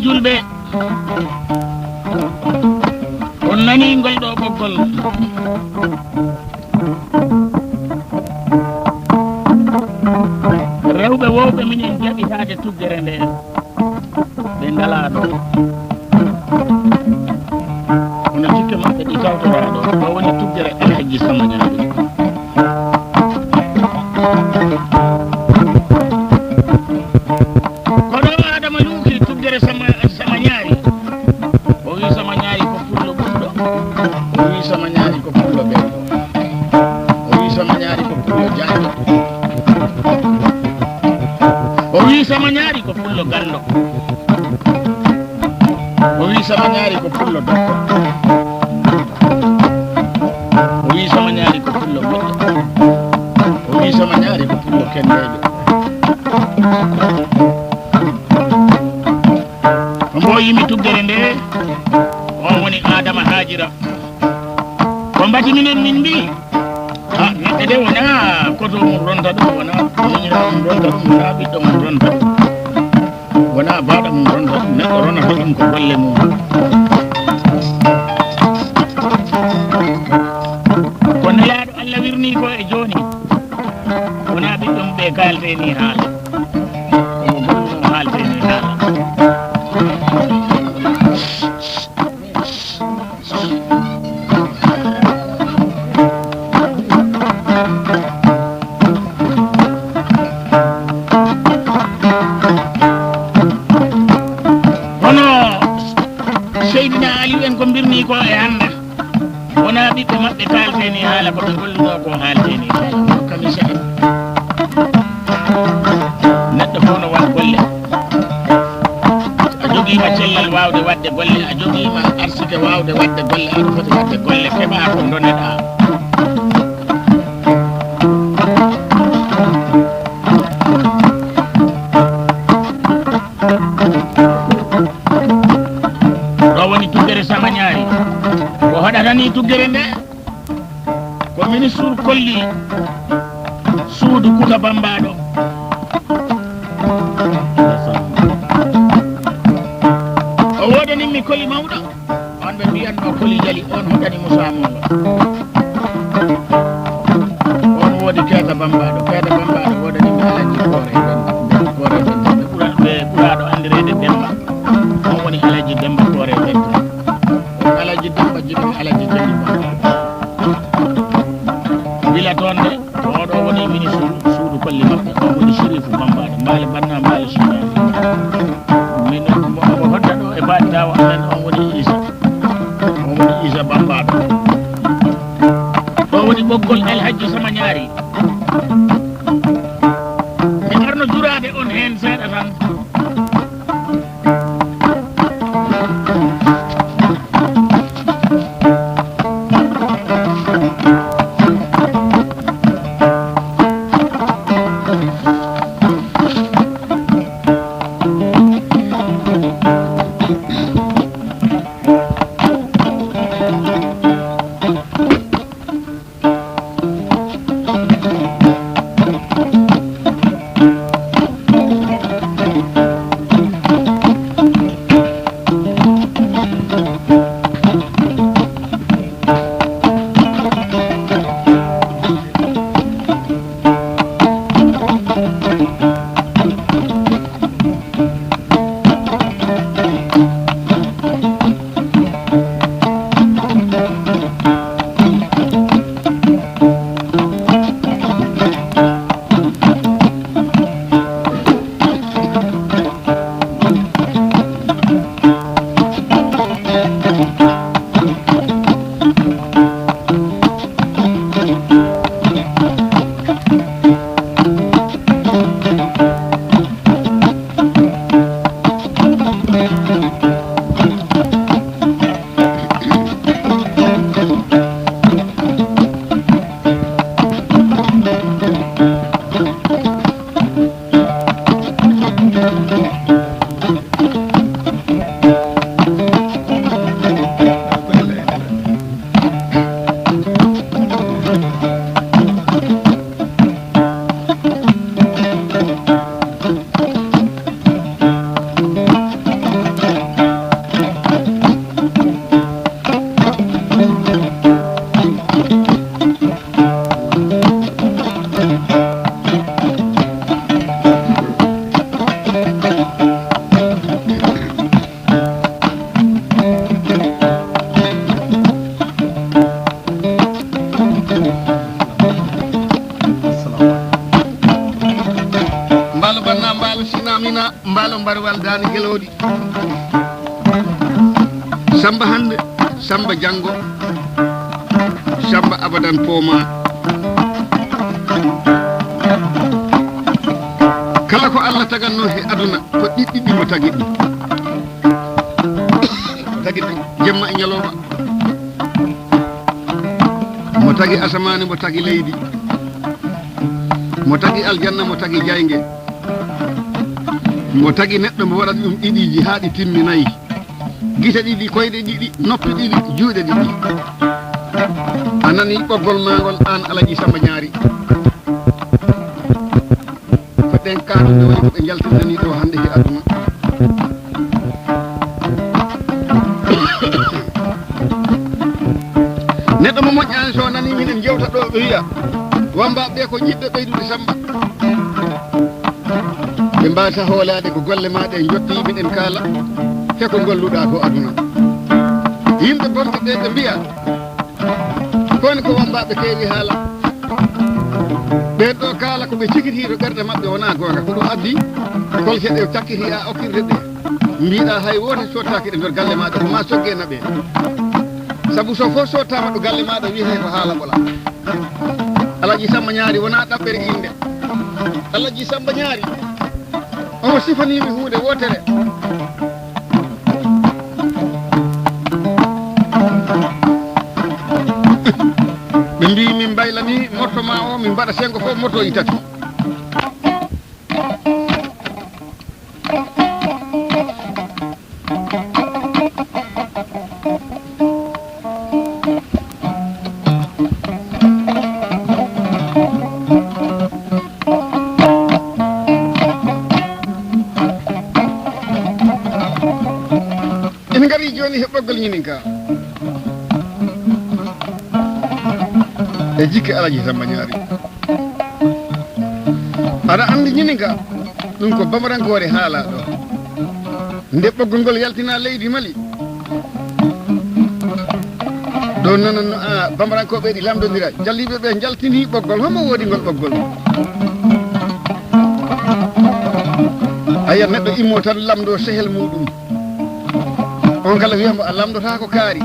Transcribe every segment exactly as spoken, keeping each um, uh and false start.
Julɓe, on nanii ngol ɗoo ɓoggol. Rewɓe woowɓe minen jaɓitaade tuggere nde, ɓe ngalaa ɗo. Kono jikke maɓɓe ɗi tawtoraa ɗo, ɗo woni tuggere Alhajji Samba Ñaari. Ko ɗo Adama luuki tuggere Sama, Sama Ñaari. O wi Sama Ñaari ko pullo ɓuɗɗo. O wi Sama Ñaari ko pullo ɓeɗɗo. O wi Sama Ñaari ko pullo jaajo. O wi Sama Ñaari ko pullo gallo. O wi Sama Ñaari ko pullo dokko. O wi Sama Ñaari ko pullo moƴƴo. O wi Sama Ñaari ko pullo kendeejo. Ko mbo yimi tuggere nde, on woni Adama Haajira. Ko mbati minen min mbi, a, neɗɗo de wona koto mum ronta ɗum, wona miñira mum ronta ɗum, wona ɓiɗɗo mum ronta ɗum, wona baaɗo mum ronta ɗum, neɗɗo ronata ɗum ko golle mum. Ko Nelaaɗo Allah wirni ko e jooni, wona ɓiɗɗo mum ɓe kaalte ni haala. Omo gollunoo haalde ni haala. Hono Seydina Aliyu en ko mbirnii ko e hannde. Wonaa ɓiɓɓe maɓɓe kaaltee nii haala, ko ɓe gollunoo koo haaltee nii haala. Kamisa en. Neɗɗo fof no waɗa golle. A jogiima cellal waawde waɗde golle, a jogiima arsike waawde waɗde golle, aɗa foti waɗde golle, keɓaa ko ndoneɗaa. Ɗo woni tuggere Samañaari. Ko hoɗata ni tuggere nde? Ko ministre kolli suudu Kuka Bambaaɗo. O woodani mi koli mawɗo. On ɓe mbiyanno koli jali, on hoɗani Musa Moolo. On woodi Keeta Bambaaɗo. Keeta Bambaaɗo woodani mi Alhaji Koore Ben, Ben Koore Ben. Ɓe ɓura-, ɓe ɓuraaɗo anndireede Demba. On woni Alhaji Demba Koore Ben. On Alhaji Demba jiɗi Alhaji Jali Bambaaɗo. Wila toon de, oɗo woni ministre suudu kolli maɓɓe. On woni Sirifu Bambaaɗo. Mbaale Banna, Mbaale Sina. Min mo, mo hodda ɗo e baɗiraawo amen, on woni Isa. On woni Isa Bambaaɗo. Ɗo woni ɓoggol Alhaji Samañaari. Mi arno juraade on heen seeɗa tan. Arwal daani gelooɗi. Samba hannde, Samba janngo, Samba abadan pooma. Kala ko Allah taganno he aduna, ko ɗiɗɗi ɗi mo tagi ɗum. Tagi ɗum jemma e ñalawma. Mo tagi asamaane, mo tagi leydi. Mo tagi aljanna, mo tagi jaynge. Mo tagi neɗɗo, mo waɗani ɗum ɗiɗiiji haa ɗi timmi nayi. Gite ɗiɗi, koyɗe ɗiɗi, noppi ɗiɗi, juuɗe ɗiɗi. A nani ɓoggol maa ngol, aan Alaji Samba Ñaari. Ko ɗen kaaɗo nde woni ko ɓe njaltindanii ɗo hannde he aduna. Neɗɗo mo moƴƴaani, so nanii minen njewta ɗo, ɓe wiya, wambaaɓe ɓe ko yiɗɓe ɓeydude Samba. Ɓe mbaasa hoolaade ko golle maa ɗe njotti, minen kaala he ko ngolluɗaa ko aduna. Yimɓe bonɓe ɓe, ɓe mbiya, kono ko wambaaɓe keewi haala. Ɓeen ɗo kaala ko ɓe cikiti to ɓerɗe maɓɓe wonaa goonga. Ko ɗum addi kolte ɗe cakkiti a okkirde ɗe. Mbiɗa hay woote sottaaki ɗe nder galle maaɗa, ko ma sogge naɓe. Sabu so fof sottaama ɗo galle maaɗa, wiyete ko haala ɓola. Alaji Samba Ñaari wonaa ɗaɓɓere innde. Alaji Samba Ñaari, omo sifanii mi huunde wootere. Ɓe mbii min mbaylanii morto maa o, min mbaɗa senngo fof mortooji tati. En ngarii jooni he ɓoggol ñininka e jikke Alaji Samba Ñaari. Aɗa anndi ñininka, ɗum ko bamarankoore haalaa ɗo. Nde ɓoggol ngol yaltinaa leydi Mali, ɗo nananno a bamarankooɓe ɗi lamndondira, jalliiɓe ɓe njaltinii ɓoggol, homo woodi ngol ɓoggol? A yiyat neɗɗo immoo tan lamndoo sehel muuɗum. On kala wiya mbo a lamndotaako kaari.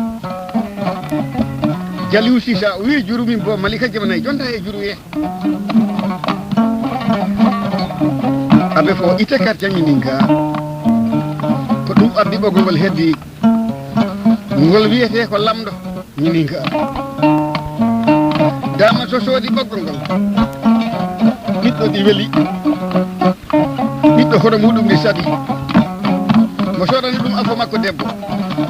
Jaliw Sisa o wii jurumi mbo Malika Jama nayi jonta e juruye. Abe fo ite kar jami ninga. Ko ɗum addi ɓoggol ngol heddi. Ngol wiyetee ko lamndo ñininka. Dama so soodi ɓoggol ngol. Ɓiɗɗo ɗi weli. Ɓiɗɗo hono muɗum ni sadi. Mo soodani ɗum afo makko debbo.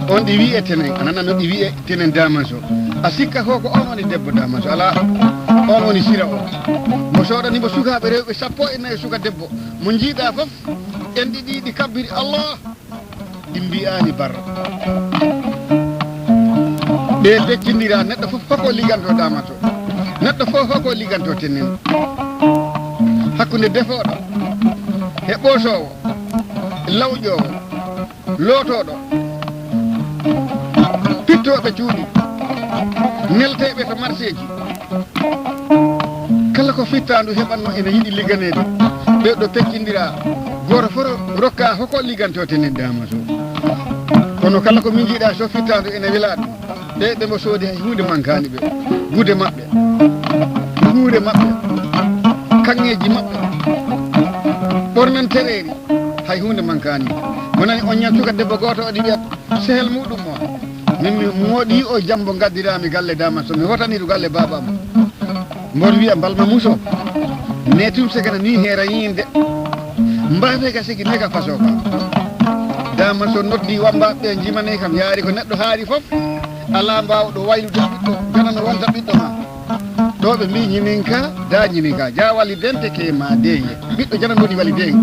On ɗi wi'e tenen, a nana no ɗi wi'e tenen damanso. A sikka ko, ko on woni debbo damanso. Alaa, on woni sira o. Mo soodani mo sukaaɓe rewɓe sappo e nayi suka debbo. Mo njiiɗa fof, en ɗiɗi ɗi kabbiri Allah. Ɗi mbiyaani bar. Ɓe peccindira, neɗɗo fof hoko liganto damato. Neɗɗo fof hoko liganto tenen. Hakkunde defooɗo e ɓoosoowo, lawƴoowo, lootooɗo, pittooɓe cuuɗi, nelteeɓe to marseeji. Kala ko fittaandu heɓatno ene yiɗi ligganeede, ɓe ɗo peccindira, gooto fof rokka hoko ligganto tenen damaso. Kono kala ko min njiɗa so fittaandu ene wela ɗum, ɓe ɓe mbo soodi hay huunde mankaani ɓe. Gude maɓɓe, guure maɓɓe, kaŋŋeeji maɓɓe, ɓornantereeri, hay huunde mankaani. Mo nani on ñan cuka debbo gooto o ɗi wiyat, sehel muɗum o. Min mi moɗi o jambo gaddirami galle dama so mi hotani ɗum galle baba am. Mboɗo wiya mbalma muso. Ne tum segana ni hera yinde. Mbafe ga sigi neka faso ka. Dama so noddi wamba ɓe jimane kam yaari ko neɗɗo haari fof. Ala mbawɗo waylude ɓiɗɗo. Janano wonta ɓiɗɗo ma. To ɓe mbi ñininka, da ñininka. Ja wali dente ke ma deye. Ɓiɗɗo janano woni wali deye.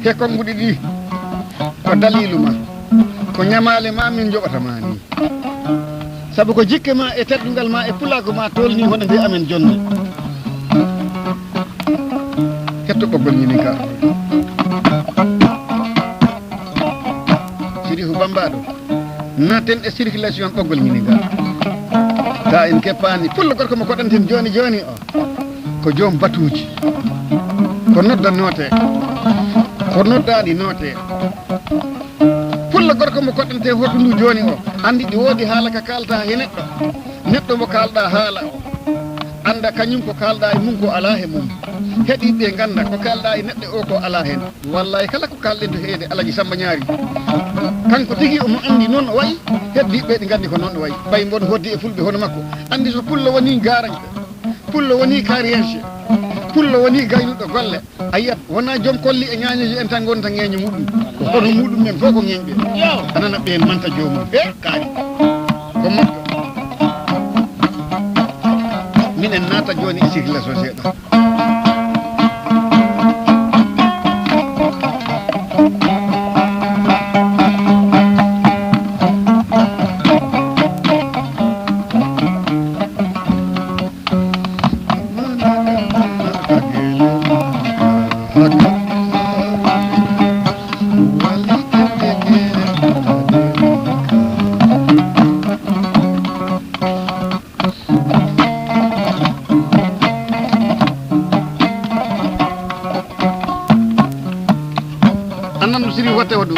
Te konnguɗi ɗi ko daliilu ma, ko ñamaale ma min njoɓata ma ni. Sabu ko jikke ma e teddungal ma e pulaagu ma tolni hono nde amen jonde. Hetto ɓoggol ñininka. Sirifu Bambaɗo, naten e circulation ɓoggol ñininka. Ta en keppani pullo gorko mo koɗanten joni joni o. Ko joom batuuji, ko nodda noote, ko noddaani noote. Pullo gorko mo koɗante hoto ndu jooni o, anndi ɗi woodi haala ka kaalta he neɗɗo. Neɗɗo mo kaalɗa haala o, annda kañum ko kaalɗa e mum ko alaa he mum. Heɗiiɓe ngannda ko kaalɗa e neɗɗo o ko alaa heen. Wallahi kala ko kaalɗen to heede Alaji Samba Ñaari. Kanko tigi omo anndi noon o wayi, heɗiiɓe ɗi nganndi ko noon o wayi. Ɓay mboɗo hoddi e fulɓe hono makko. Anndi so pullo woni garanke. Pullo woni carrière, pullo woni gaynuɗo golle. A yiyat wona joom kolli e ñaañooji en tan ngonta ñeeño muɗum. Ko hono muɗum men fof ko ñeeñɓe. A nana ɓeen manta joomum. E kaari. Ko moƴƴo. Minen naata jooni e sirla so seeɗa. Annan no siri watte waɗu.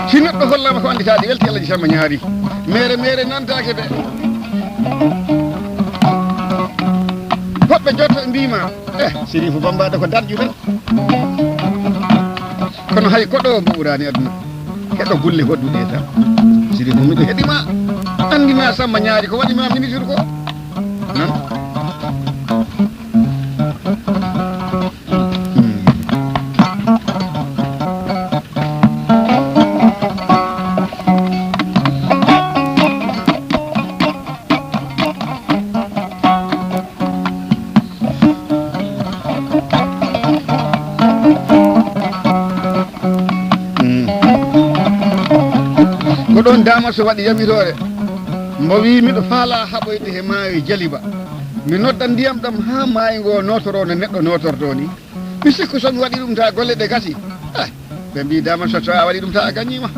Si neɗɗo hollaama ko annditaade, welti Alaji Samba Ñaari. Mere mere nantaake de. Woɓɓe jotto e mbiima, eh, Sirifu Bambaɗo ko darju tan. Kono hay ko ɗo mbo ɓuraani aduna. Heɗo gulle hoɗduɗe tan. Sirifu miɗo heɗima. Anndima Samba Ñaari ko waɗima ministre ko. Nan. Ko ɗon Daamaso waɗi yamitoore. Mbo wi miɗo faala haɓoyde he maayo Jaliba. Mi nodda ndiyam ɗam haa maayo ngo nootoro no neɗɗo nootorto ni. Mi sikku so mi waɗi ɗum ta golle ɗe gasi. Ah, ɓe mbi Daamaso so a waɗi ɗum ta a gañima.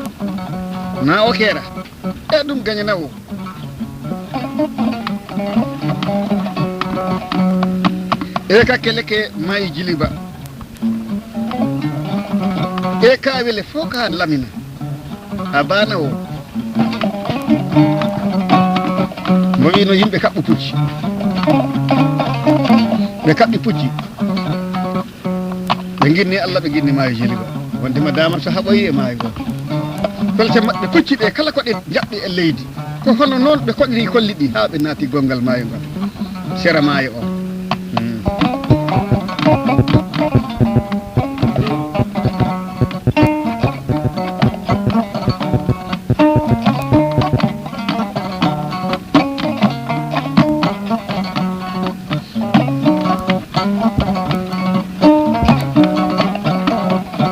Na o keera. E ɗum gañana o. E kakke leke maayo Jiliba. E kaawele fof ka lamina. A baana o. Mo wino yimɓe kaɓɓu pucci. Ɓe kaɓɓi pucci. Ɓe nginni Allah, ɓe nginni maayo Jeliba. Wonde ma dama so haɓoyi e maayo ngon. Kolte maɓɓe pucci ɗe kala ko ɗe njaɓɓi e leydi. Ko hono noon ɓe koɗiri kolli ɗi haa ɓe naati gonngal maayo ngal. Sera maayo o. Hmm.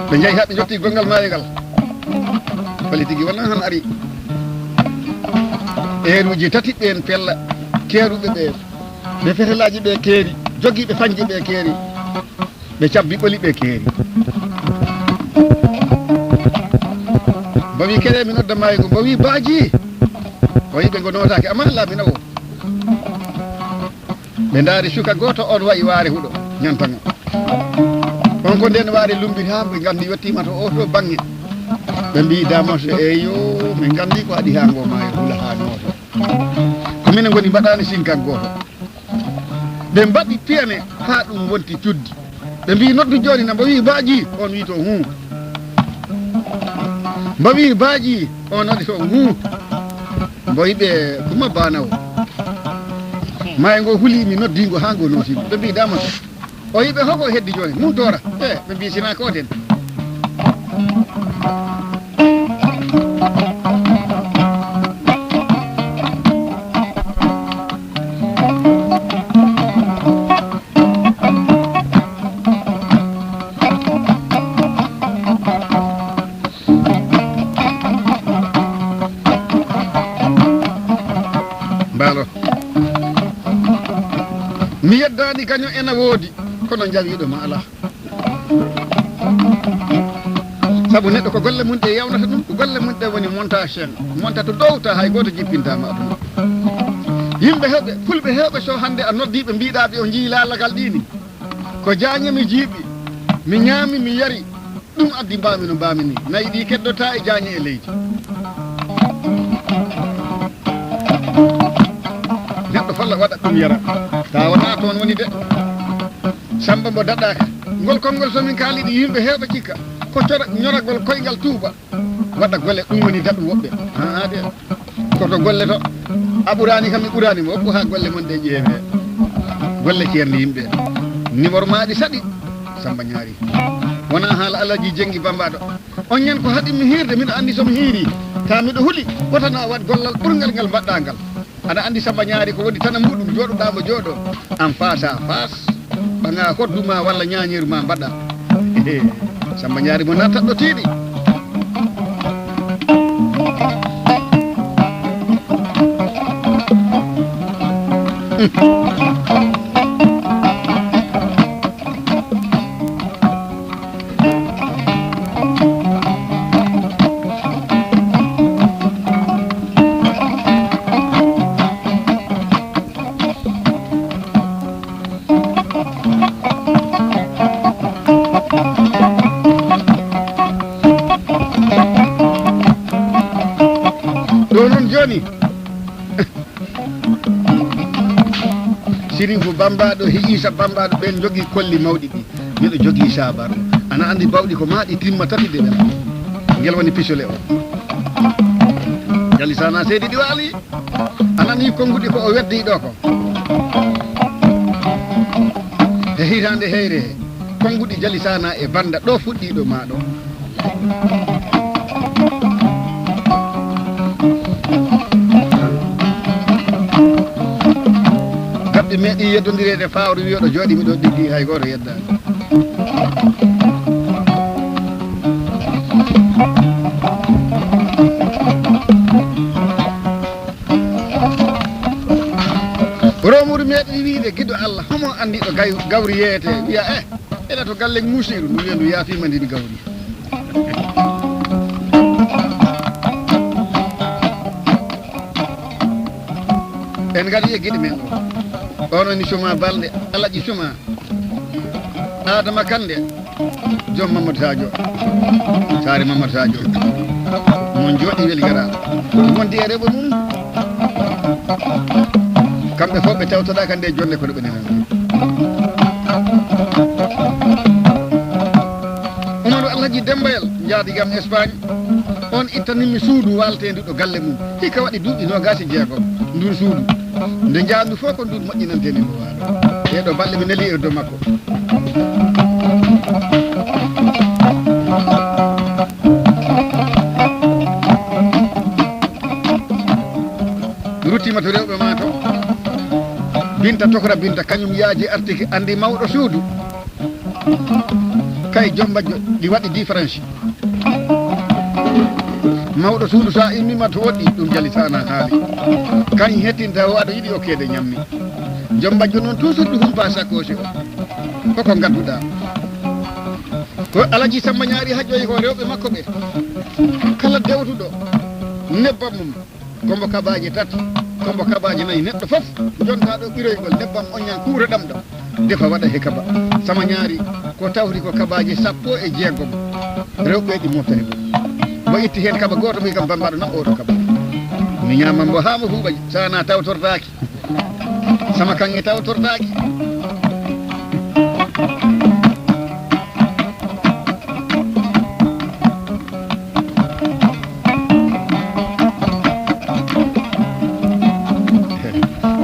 Ɓe njehi haa ɓe njotti gonngal maayo ngal. Fali tigi wona han ari. Eeruuji tati ɓeen pella keeruɓe ɓe. Ɓe fetelaaji ɓe keeri, jogiiɓe fañje ɓe keeri. Ɓe cabbi ɓoli ɓe keeri. Mbo wi kere mi nodda maayo ngu, mbo wi baaji. O yiɓe ngo nootaaki, amma laamina o. Ɓe ndaari suka gooto, on wayi waare huɗo, ñantaŋo. On ko nden waare lumbita, ɓe nganndi yottiima to oo to baŋŋe. Ɓe mbiyi Damoso, "Eyo, min nganndi ko haɗi haa ngo maayo hula haa nooto. Ko minen ngoni mbaɗaani sinkan gooto." Ɓe mbaɗi piyane haa ɗum wonti cuddi. Ɓe mbiyi, "Noddu jooni na mbo wi'i baaji," on wi'i to, "Huu." Mbo wi'i baaji, on waɗi to, "Huu." Mbo wi'i ɓe, "Kuma baana o. Maayo ngo huli mi noddi ngo haa ngo nooti." Ɓe mbiyi, "Damoso." O wi'i ɓe, "Hoko heddi jooni? Mum toora." E, ɓe mbiyi, "Sina ko ten." Mbaalo. Mi yeddaani kañum ena woodi, kono njawiiɗo ma alaa. Sabu neɗɗo ko golle mum ɗe yawnata ɗum, ko golle mum ɗe woni montation, monta to dow, ta hay gooto jippintaa ma aduna. Yimɓe heewɓe, fulɓe heewɓe, so hannde a noddii ɓe, mbiɗaa ɓe, o njii laalagal ɗiini. Ko jaañe mi jiiɓi, mi ñaami, mi yari, ɗum addi mbaami no mbaami ni. Nayi ɗi keddotaa e jaañe e leydi. Neɗɗo folla waɗa ɗum yara, ta wona toon woni de. Samba mbo daɗɗaaka. Ngol konngol so min kaali ɗi yimɓe heewɓe cikka, ko cora-, ñoragol koyngal tuuba. Waɗa golle, ɗum woni daɗu woɓɓe. Haa de. Ko to golle to. A ɓuraani kam, mi ɓuraani mo. Ko haa golle mon ɗe ƴeewe. Golle ceerni yimɓe. Nimor maaɗi saɗi. Samba Ñaari. Wona haala Alaji Jengi Bambaɗo. On ñan ko haɗi mi hiirde, miɗo anndi so mi hiiri. Ta miɗo huli, wotana o waɗ gollal ɓurngal ngal mbaɗɗa ngal. Aɗa anndi Samba Ñaari ko woni tana muɗum, jooɗoɗaa mo jooɗo. An face à face. Ɓaŋa hoddu ma walla ñaañeeru ma mbaɗa. Samba Ñaari mo nattat ɗo tiiɗi. Ɗo noon jooni, Sirifu Bambaɗo he Isa Bambaɗo ɓen jogii kolli mawɗi ɗi. Miɗo jogii sabar. Ana anndi bawɗi ko maaɗi timma tati de ɓen. Ngel woni pisole o. Jali sana seedi ɗi waali. A nanii konnguɗi ko o weddi ɗo ko. He hitaande heyre he, konnguɗi Jali Sana e Bannda ɗo fuɗɗiiɗo ma ɗo. Gaɓɓe meeɗi yeddondireede fawru wiyoɗo jooɗi miɗo ɗiggi hay gooto yeddaani. Romuru meeɗi wiide giɗo Allah, homo anndi ɗo gay-, gawri yeeyete, wiya, "Eh, ene to galle muusiiru," ndu wiya ndu yaafiima ndin gawri. En ngari e giɗo men o. On woni Suma Balde, Alaji Suma. Adama Kande, joom Mamadou Sadio, saare Mamadou Sadio, mon jooɗi weli gara, wondi e rewɓe mum, kamɓe fof ɓe tawtoɗaaka nde jonde kono ɓe nena. Umaru Alhaji Dembayel, jaadi gam Espagne, on ittanimmi suudu walteendu ɗo galle mum, hikka waɗi duuɓi noogaas e jeegom, ndun suudu. Nde njaandu fof ko ndun moƴƴinantemi mo waalo. Ɗee ɗoo balɗe mi neli e dow makko. Mi ruttiima to rewɓe ma to. Binta tokora Binta, kañum yaaji artiki anndi mawɗo suudu. Kay jombajjo ɗi waɗi différence. Mawɗo suudu sa immima to woɗɗi, ɗum jali sana haali. Kañ hettinta o aɗa yiɗi okkeede ñammi. Jombajjo noon toujours ɗum humpa sakkoosi o. Koko ngadduɗa. Ko Alaji Samba Ñaari hajjoyi ko rewɓe makko ɓe. Kala dewtuɗo nebbam mum, kombo kabaaji tati. Kombo kabaaji nayi neɗɗo fof, jontaa ɗo ɓiroygol nebbam oññan kuwreɗam ɗam. Defa waɗa he kaba. Sama ñaari ko tawri ko kabaaji sappo e jeegom rewɓe ɗi moftani ɗum. Mo itti heen kaba gooto, mbi kam bambaɗo nam oɗo kaba. Mi ñaama mbo haa mo huuɓa, sana tawtortaaki. Sama kaŋŋe tawtortaaki.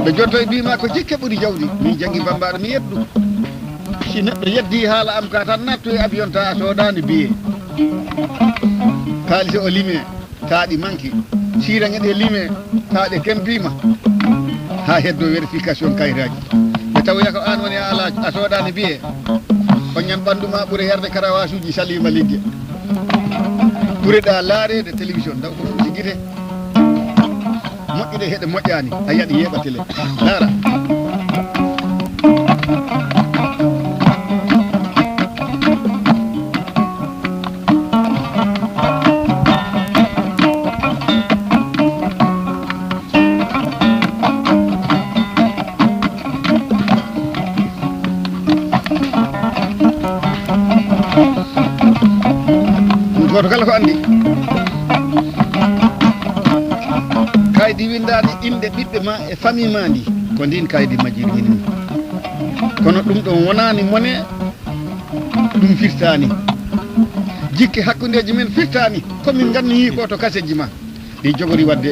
Ɓe jotto e mbiima ko jikke ɓuri jawdi. Min janngi bambaɗo mi yeddu. Si neɗɗo yeddi haala am ka tan nattu e avion ta a soodaani biye. Kaalisi o lime. Taa ɗi manki. Siiraŋe ɗe lime, taa ɗe kempiima. Haa heddo vérification kayraaji. Ɓe tawoya ko aan woni a alaa, a soodaani biye. Oññan ɓanndu ma ɓure yarde karawasuuji saliima ligge. Ɓureɗaa laareede télévision, ndaw ko fuusi gite. Moƴƴude heɗe moƴƴaani, a yaɗi yeeɓa télé. Laara. Gooto kala ko anndi. Kaydi winndaani innde ɓiɓɓe ma e famille ma ndi, ko ndin kaydi majjiri wini. Kono ɗum ɗon wonaani mone, ɗum firtaani. Jikke hakkundeeji men firtaani, ko min ngannoyi ko to kaseji ma. Ɗi jogori waɗde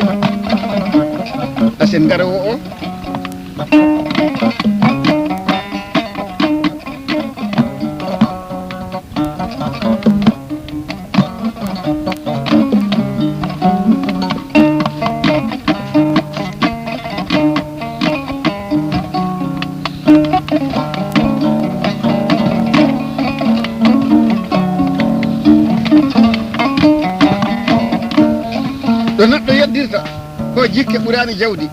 asen garowo o. Ɗo neɗɗo yeddirta ko jikke ɓuraani jawdi.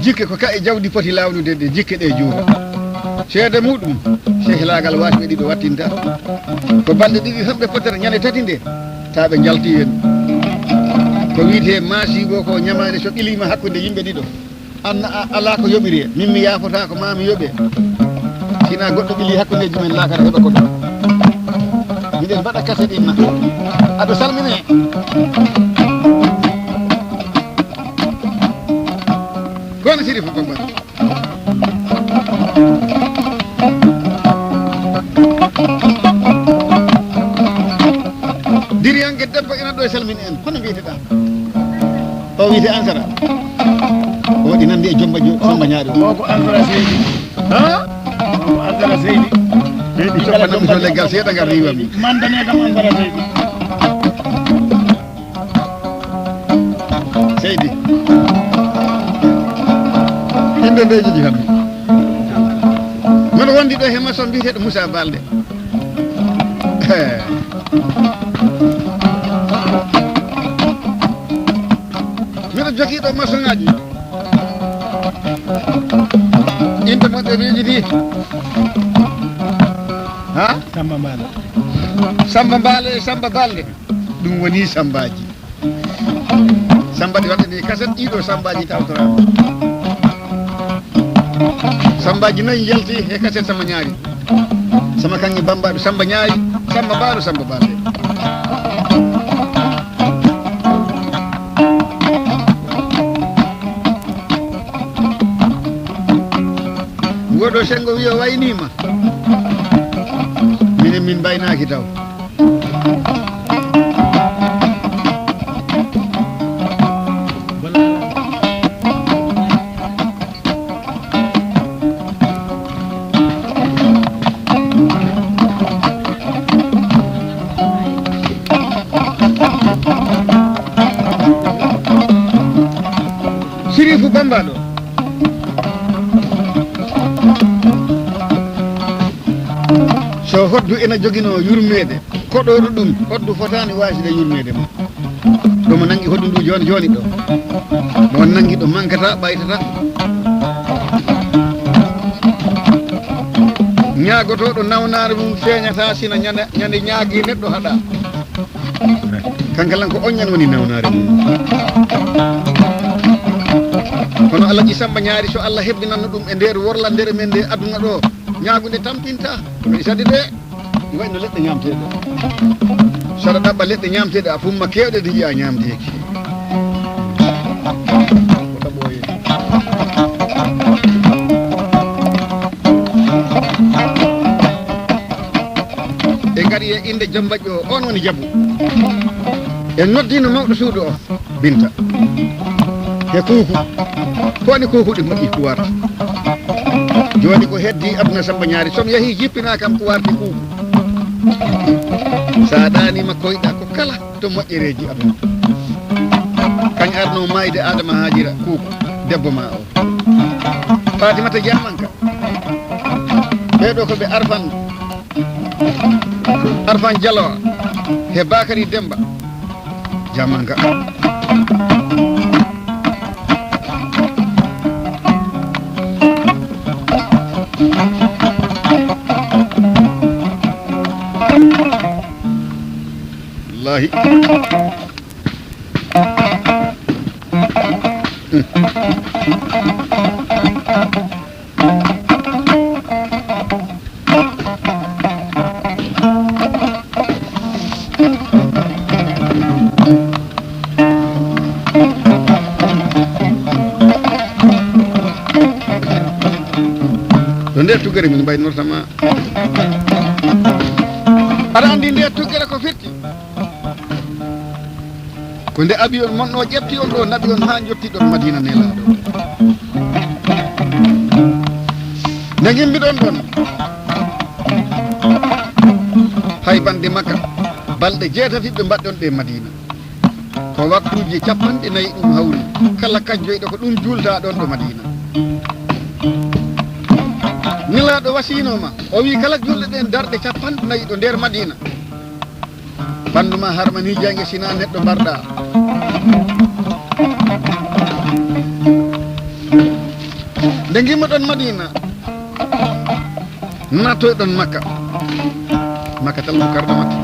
Jikke ko ka'e jawdi poti laawnude ɗe jikke ɗe juura. Seede muɗum, sehlaagal waasɓe ɗiɗo wattinta. Ko balɗe ɗiɗi tan ɓe potata ñande tati nde, taa ɓe njalti heen. Ko wiyetee maasiibo ko ñamaande so ɓiliima hakkunde yimɓe ɗiɗo. An a, alaa ko yoɓiree, min mi yaafotaako, maa mi yoɓe. Sinaa goɗɗo ɓili hakkundeeji men laakara heɓa ko ɗum. Miɗen mbaɗa kaset inna. Aɗa salmine. Kono Sirif Bambara. Diriyanke debbo ina ɗo e salmini en. Hono mbiyeteɗaa? O wiyete Ansara. O waɗi nande e Jomba Jo-, Samba Ñaari o. O ko Ansara Seydi. Ha? O ko Ansara Seydi. Ɓeydi coppa nan so leggal seeɗa ngal riiwa mi. Mandane kam Ansara Seydi. Seydi. Hinde nde jiji hande. Mboɗo wondi ɗo he maçon mbiyeteɗo Moussa Balde. He. Miɗo jogii ɗo maçon ŋaaji. Innde mon ɓe miijidi. Ha? Samba Mbaalo. Samba Mbaalo e Samba Balde. Ɗum woni Sambaaji. Samba ɗi waɗani kaset ɗiɗo Sambaaji tawtoraama. Sambaaji nayi yalti he kaset Samba Ñaari. Sama Kaŋŋe Bambaɗo Samba Ñaari, Samba Mbaalo, Samba Balde. Ngoɗo senngo wiyo wayniima. Minen min mbaynaaki taw. Sirifu Bambaɗo. So hoddu ena joginoo yurmeede, koɗoro ɗum, hoddu fotaani waasde yurmeede ma. Ɗo mo nanngi hoddu ndu jooni jooni ɗo. Mo nanngi ɗo mankata, ɓaytata. Ñaagotooɗo nawnaare mum feeñata sina ñande, ñande ñaagi neɗɗo haɗa. Kankalan ko oññan woni nawnaare mum. Kono Alaji Samba Ñaari, so Allah hebbinanno ɗum e nder worlandere men nde aduna ɗo, ñaagunde tampinta. Ko isade de, ɗi wayi no leɗɗe ñaamteeɗe. So aɗa ɗaɓɓa leɗɗe ñaamteeɗe, a fumma keewɗe ɗe njiya ñaamteeki. Ko taɓooye. Ɓe ngari e innde Joom Baƴƴo o, oon woni Jabu. En noddino mawɗo suudu o, Binta. He Kuuku. Ko woni Kuuku ɗi moƴƴi Kuwarta. Jooni ko heddi Abuna Samba Ñaari, so mi yahii jippinaa kam Kuwarta Kuuku. So a ɗaaniima koyɗa ko kala to moƴƴereeji aduna. Kañ arno maayde Adama Haajira Kuuku, debbo ma o. Fatimata Jamanka. Ɓeeɗo ko ɓe Arfan, Arfan Jalo he Bakari Demba. Jamanka. Wallahi. Ɗo nder tuggere min mbaynortama. Aɗa andi nder tuggere ko firti? Ko nde avion mon o ƴetti on ɗo, naɓi on haa njottiɗon Madina Nelaaɗo. Nde ngimmiɗon ɗon, hay bande Makka, balɗe jeetati ɓe mbaɗɗon ɗe Madina. Ko waktuuji capanɗe nayi ɗum hawri, kala kajjoyɗo ko ɗum juulta ɗon ɗo Madina. Nelaaɗo wasiino ma, o wi kala juulɗo ɗen darɗe capanɗe nayi ɗo nder Madina, ɓanndu ma harmani jannge, sina neɗɗo mbarɗa. Nde ngimmoɗon Madina, nattoyɗon Makka. Makka tal Mukarramati.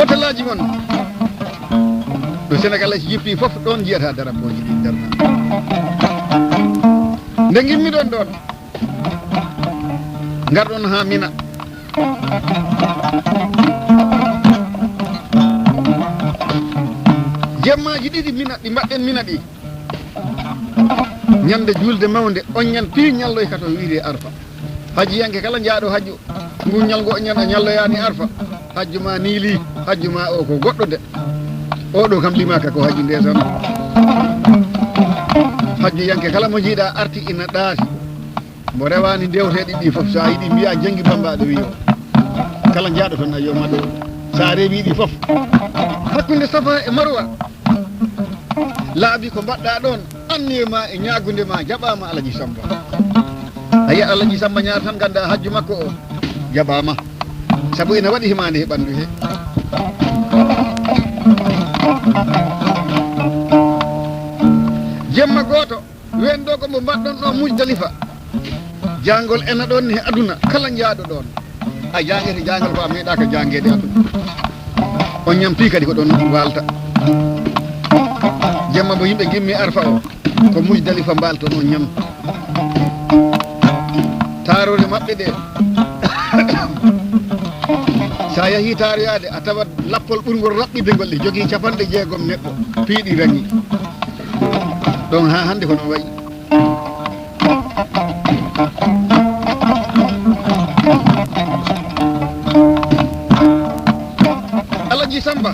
Otelaaji mon. Ɗo Senegalais jippi fof, ɗon njiyata darapooji ɗi darna. Nde ngimmiɗon ɗon, ngarɗon haa Mina. Jemmaaji ɗiɗi Mina, ɗi mbaɗɗen Mina ɗi. Ñande juulde mawnde, on ñan pii ñalloy ka to wi'etee Arfa. Hajjiyanke kala jaaɗo hajju, ngu ñalngu on ñan a ñalloyaani Arfa. Hajju ma niili, hajju ma o ko goɗɗo de. Oɗo kam ɗimaaka ko hajju ndesan. Hajjiyanke kala mo jiiɗa arti ina ɗaasi. Mbo rewaani ndewteeɗi ɗi fof, so a yiɗi mbiya Jenngi Bamba aɗa wiyo. Kala jaaɗo toon a yo maɗo. So a rewi ɗi fof. Hakkunde Safa e Marwa, laabi ko mbaɗɗa ɗoon, anniye ma e ñaagunde ma jaɓaama, Alaji Samba. A yiya Alaji Samba Ñaar tan, ngannda hajju makko o jaɓaama. Sabu ina waɗi himaande he ɓanndu he. Jemma gooto, ween ɗo ko mbo mbaɗɗon ɗo Mujdalifa. Jaangol ena ɗon he aduna, kala jaaɗo ɗon. A jaangete jaangol ko a meeɗaaka jaangeede aduna. On ñam pii kadi ko ɗon waalta. Jemma mbo yimɓe ngimmi Arfa o, ko Mujdalifa mbaalton on ñam. Taaroore maɓɓe ɗe, so a yahii taaroyaade, a tawat lappol ɓurngol raɓɓiɗde ngol, ɗe jogii capanɗe jeegom neɗɗo, piiɗi raŋi. Ɗon haa hannde ko ɗum wayi. Alaji Samba,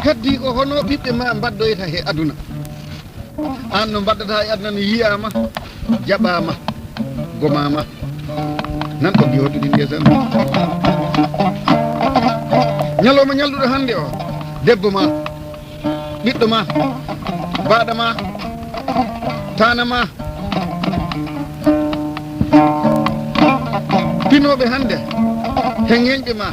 heddi ko hono ɓiɓɓe ma mbaddoyta he aduna. Aan no mbaddata e aduna no yiyaama, jaɓaama, gomaama. Nan ko mbiyoɗo ɗi ndesan. Ñalawma ñalluɗo hannde o, debbo ma, ɓiɗɗo ma, baaɗa ma, taana ma, pinooɓe hannde he ŋeeñɓe ma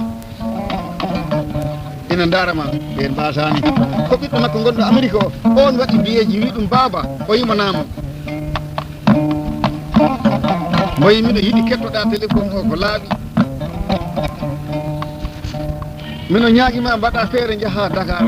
ina ndaara ma, ɓe mbaasaani. Ko ɓiɗɗo makko gonɗo Amerik o, oon waɗi biyeeji, wi ɗum baaba, o yimanaama. Mboy miɗo yiɗi kettoɗaa téléphone o ko laaɓi. Mino ñaagi ma mbaɗa feere njaha Dakar.